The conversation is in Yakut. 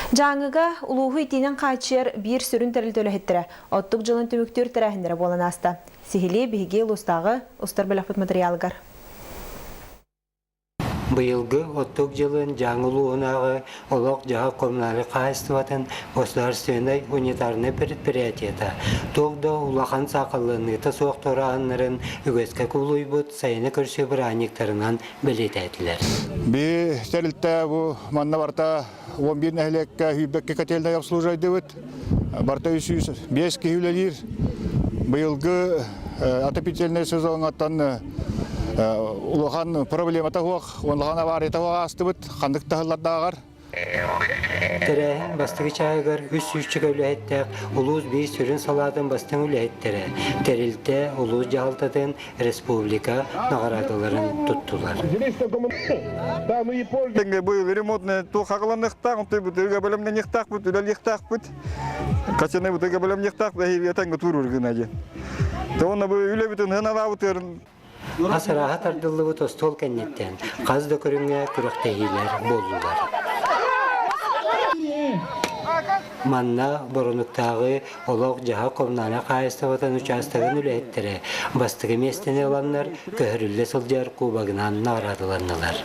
Дьааҥыга улууһу итиинэн хааччыйар биир сүрүн тэрилтэ үлэһиттэрэ оттук дьылын түмүктүүр тэрээһиннэрэ буолан ааста. Сиһилии биһиги улуустааҕы устар бөлөхпүт матырыйаалыгар. Быйылгы оттук дьылын Дьааҥы улууһунааҕы олох-дьаһах коммунальнай хаһаайыстыбатын государственнай унитарнай предприятиета туох да улахан саахалланыыта суох туорааһыннарын үгэскэ кубулуйбут сайыны көрсүү бырааһынньыктарынан бэлиэтээтилэр. Би тэрилтэ бу манна барыта 11 нэһилиэккэ сүүрбэккэ котельнай обслуживайдыбыт. Барыта 305 киһи үлэлиир. Быйылгы отопительный сезоҥҥаттан улахан проблемата суох, улахан аварията суох аастыбыт. Ханнык таһыллардааҕар. Тэрээһин бастакы чааһыгар үс сүүсчэкэ үлэһиттээх улуус биир сүрүн салаатын бастыҥ үлэһиттэрэ, тэрилтэ, улуус дьаһалтатын, республика наҕараадаларын туттулар. Бу ремонтны туох хаҕыланыахтаах, онтон бутыга бэлэмнэниэхтаахпыт, үлэлиэхтаахпыт. Качаны бутыга бэлэмниэхтаахпыт, эһиги турур гына диэн. Тоҕо бу үлэбитин хыналаабытыарын Хас арааһа тардыллыбыт остуол кэнниттэн хас да көрүҥҥэ күрэхтэһиилэр буоллулар. Манна Боронуктааҕы олох-дьаһах коммунальнай хаһаайыстыбатын учаастагын үлэһиттэрэ бастакы миэстэни ыланнар көһөрүллэ сылдьар кубогынан наҕараадаланнылар.